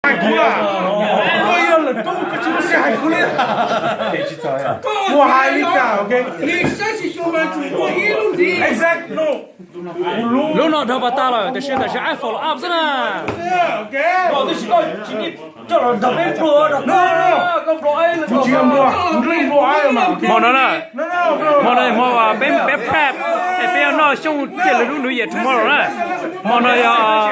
Hais kuv a, koj yog lawm tub koj tsis muaj siab hais kuv li. Kuv hais li cas, ok? Exact, no. Lub no dhau pas tas lawm tiam sis tam sim iPhone los up xwb na. Ok. Kuv tsis yog nplua, kuv tsis yog nplua mas. Hmo no na, hmo no hmo peb peb prep es peb yuav noj xyooj txiaj lwm lub New Year tomorrow na. Hmo no yog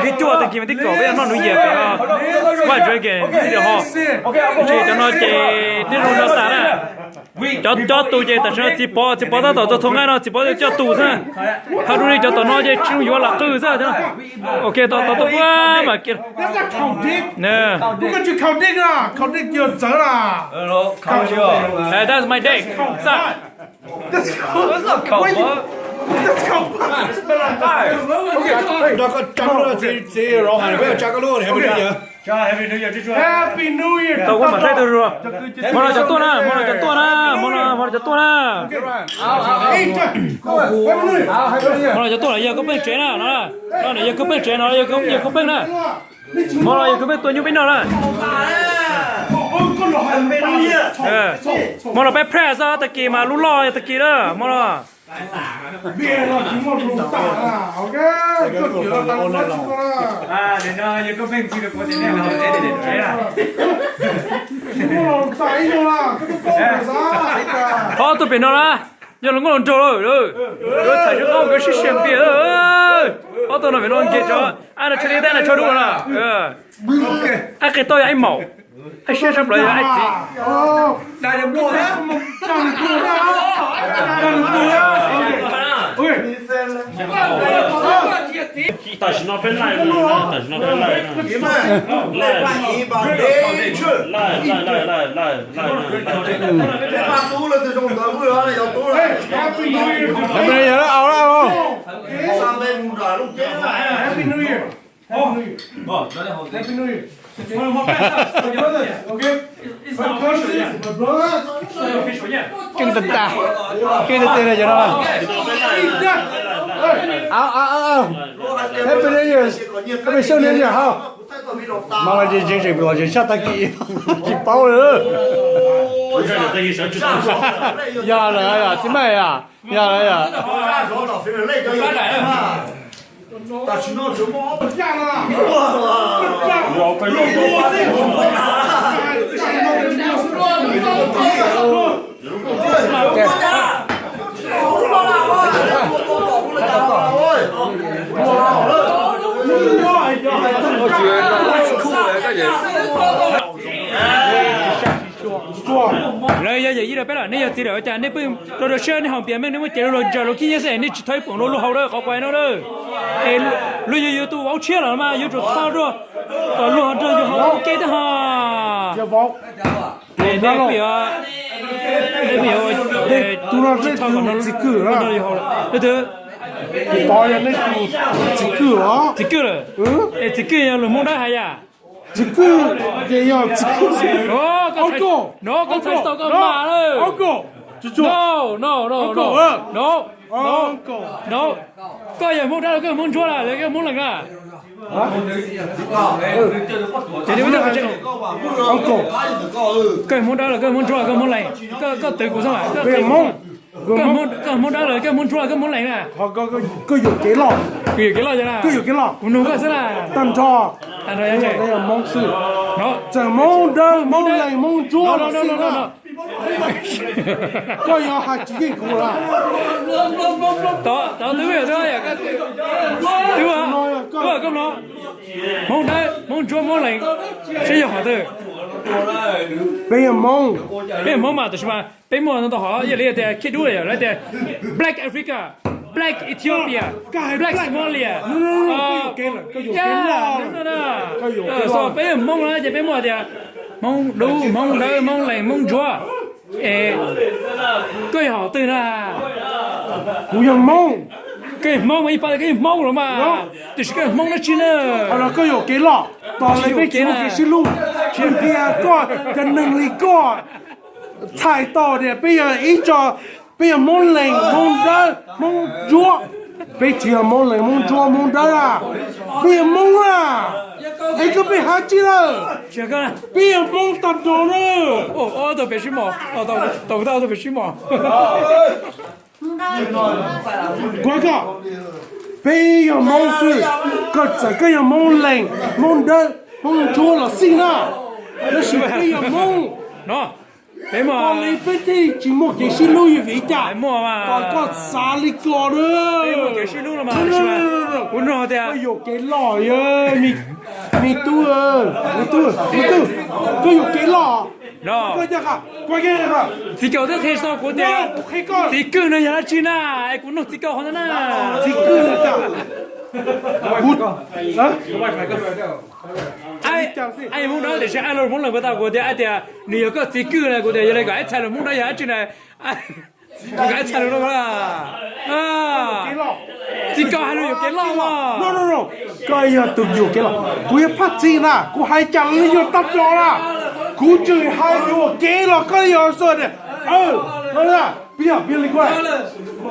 thib cuaj tag kis mas thib kaum peb yuav noj New Year pem White Dragon City Hall. Ces cov no ces twb zoo no tas na. Cov coj tus ces tam sim no txiv pov txiv pov tab tom txog txhua nqaij no txiv pov coj tus xwb. Hab dub li cov tom no ces tsis zoo yuav lam qw xwb. Ok, tom tom tuaj mas kiag. That's my dick. Tau kuv mam saib tau zoo. Hmo no cov tuaj na, hmo no cov tuaj na, hmo no hmo no cov tuaj na. Hmo no cov tuaj los yog Koob Peej tsev na, no no yog Koob Peej tsev no, yog Koob Peej na. Hmo no yog Koob Peej tua nyuj peb noj na. Hmo no peb practice tag kis mas lub loj tag kis na hmo no. Ob tug pem no na, yog los nkauj los nraug lawm, lawv tham zoo nkauj nkawd sib sia npias. Ob tug no pem no nce tso, ab no tsho li tab no tsho dub no. Ab qis toj yog ib maum, ab siab sab plaws yog ab txiv. Tam sim no peb laij, tam sim no peb laij, laij, laij, laij, laij, laij, laij. Keej tag tag, keej tiag tiag li cov no. Au au au, Happy New Year, Happy New Year ho. Mas los tseem tseem los tseem sab tag kis tsis paub li. Yog lawm yom, txiv Maj yom, yog lawm yom. Lawv yog yawm yij rau peb lawm, nej yog txiv lawm ua cas nej pheej rau rau siab nej ho piav meej, nej muab cev lug los ntsaws lug khib nyiab xwb es nej tsis thov ib poom rau luag haus rau qhov quav no lawm. Es luag yug yus tus vauv tshiab lawm mas yuav tsum thov rau kom luag ho nrog yus haus ua ke thiab ho. Es nej pheej yuav, nej pheej yuav tsis thov kom luag nrog yus haus lawm. Leej twg? Txiv kwj lawm. Es txiv kwj yog lus Hmoob Dawb hais yam. Txiv kwj ces yog txiv kwj. No koj txhais tau koj mas lawm. No no no no no, koj yog Hmoob Dawb los koj yog Hmoob Ntsuab los koj yog Hmoob Lees na? Koj yog Hmoob Dawb los koj yog Hmoob Ntsuab los koj yog Hmoob Lees? Koj twv kuv xwb mas. Koj yog Hmoob Dawb los koj yog Hmoob Ntsuab los koj yog Hmoob Lees na? Koj yuam kev loj, koj yuam kev loj, kuv nug koj xwb na. Tag nrho, Hmoob xwb, txawm Hmoob Dawb, Hmoob Lees, Hmoob Ntsuab los xij na. Koj yuav hais tsis yeej kuv lawm. Tod twb, twb, koj mloog, Hmoob Dawb, Hmoob Ntsuab, Hmoob Lees, seb yog qhov twg. Peb yog Hmoob, peb yog Hmoob mas tab sis mas peb muaj ntau hom, yog li tias khib dub lawm yom, lawv tias Black Africa, Black Ethiopia, Black Somalia. Peb yog Hmoob na ces peb muaj tias Hmoob Dub, Hmoob Dawb, Hmoob Lees, Hmoob Ntsuab. Es koj yog hom twg na? Kuv yog Hmoob. Koj yog Hmoob mas ib pab koj yog Hmoob los mas, tiam sis koj yog Hmoob dab tsi na? Qhov no koj yuam kev loj, tos li peb tsis muaj kev sib hlub, tsis tias koj cov neeg li koj txhais tau tias peb yog ib co, peb yog Hmoob Lees, Hmoob Dawb, Hmoob Ntsuab. Peb tsis yog Hmoob Lees, Hmoob Ntsuab, Hmoob Dawb a, peb yog Hmoob a. Koj peb hab tsi lawm? Peb yog Hmoob tag nrho na. Tau peb sib mos, tau kuv tau peb sib mos. Kuv hais koj, peb yog Hmoob xwb, koj txawm koj yog Hmoob Lees, Hmoob Dawb, Hmoob Ntsuab los xij na, tab sis peb yog Hmoob no. Peb mas li peb thiaj tsis muaj kev sib hlub yuav vim li cas? Kom koj xav li ko na. Kuv nug tias koj yuam kev loj, me tub, me tub, me tub, koj yuam kev loj. Txiv Kaus twb qhia tau kuv tias txiv Kwj no yog dab tsi na, es kuv nug txiv Kaus qhov ntawd na. Txiv Kwj no cas? Kuv, ai, Hmoob Dawb tiam sis ai los Hmoob Lees puas tau kuv tias, ai tias nws yog koj txiv Kwj na, kuv tias yog li kom ai txhais lus Hmoob Dawb yog dab tsi na, kom ai txhais lus no. Txiv Kaus hais lus yuam kev loj mas. Koj yog tus yuam kev loj, kuv yog phaj txiv na, kuv hais cas los yog tag nrho na. Kuv tseem hais yuam kev los koj yog xwb tias, pib yog pib li kuv,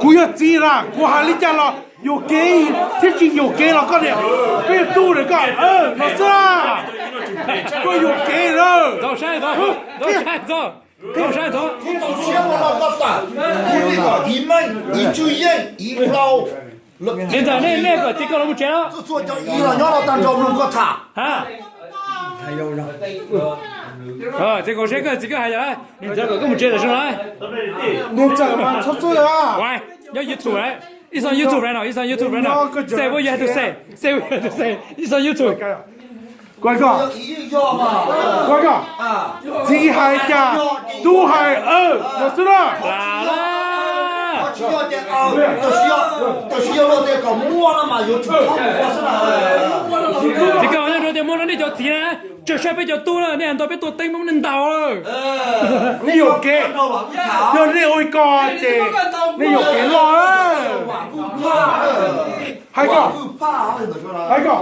kuv yog txiv na, kuv hais li cas los yuam kev thiab tsis yuam kev los koj tias peb yog tub na koj, no xwb. Koj yuam kev na. Niam ntxawm, nej, nej kom txiv Kwj los mus tsev los? Txiv Kwj, seb koj txiv Kwj hais yog, niam ntxawm kom koj mus tsev tam sim no. Niam ntxawm mas txhob txwj. Nyob YouTube lawm, ib xoj YouTube right now, ib xoj YouTube right now. Say what you have to say, say what you have to say, ib xoj YouTube. Kuv hais koj, txiv hais cas, tub hais aw, no xwb na. Txiv Kwj, nyob rau tias muaj no nej cov txiv na, tseem saib peb cov tub na, nej hais ntau peb tuaj teeb muab nej ntaus lawm. Nej yuam kev, yog nej ua li ko ces nej yuam kev loj. Hais koj, hais koj.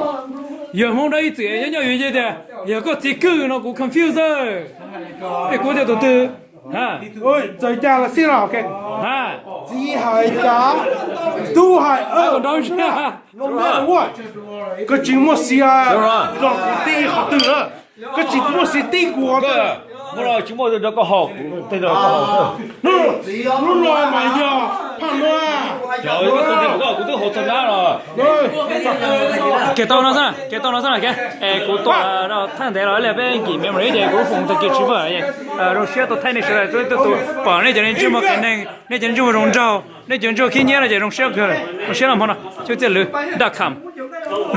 Yog Hmoob Dawb ib txwm nyob nyob yus tias yog koj txiv Kwj no kuv confuse. Es kuv tias tus twg? Txawm cas los xij los, txiv hais cas, tub hais aw, no matter what, koj tsis muaj xiv nrog kuv tib qhov twg lawm, koj tsis muaj xiv tib kuv qhov twg. Tsis muaj nrog koj haus, kuv tij rau koj haus. Hnub no mas yog phaj muab. Kuv twb haus txog nab los. Kev tau no xwb, kev tau no xwb na. Es kuv tua rau thaj ntev los li peb nkim memory ces kuv foom tag kis tsis faj. Zoo siab tuaj thaij nej sawv daws txhua tus pom nej cov niag ntsej muag qias neeg, nej cov niag ntsej muag zoo nraug, nej cov ntsej muag khib nyiab no ces zoo siab kawg, zoo siab los hmo no xyoo txiaj lwv dot com.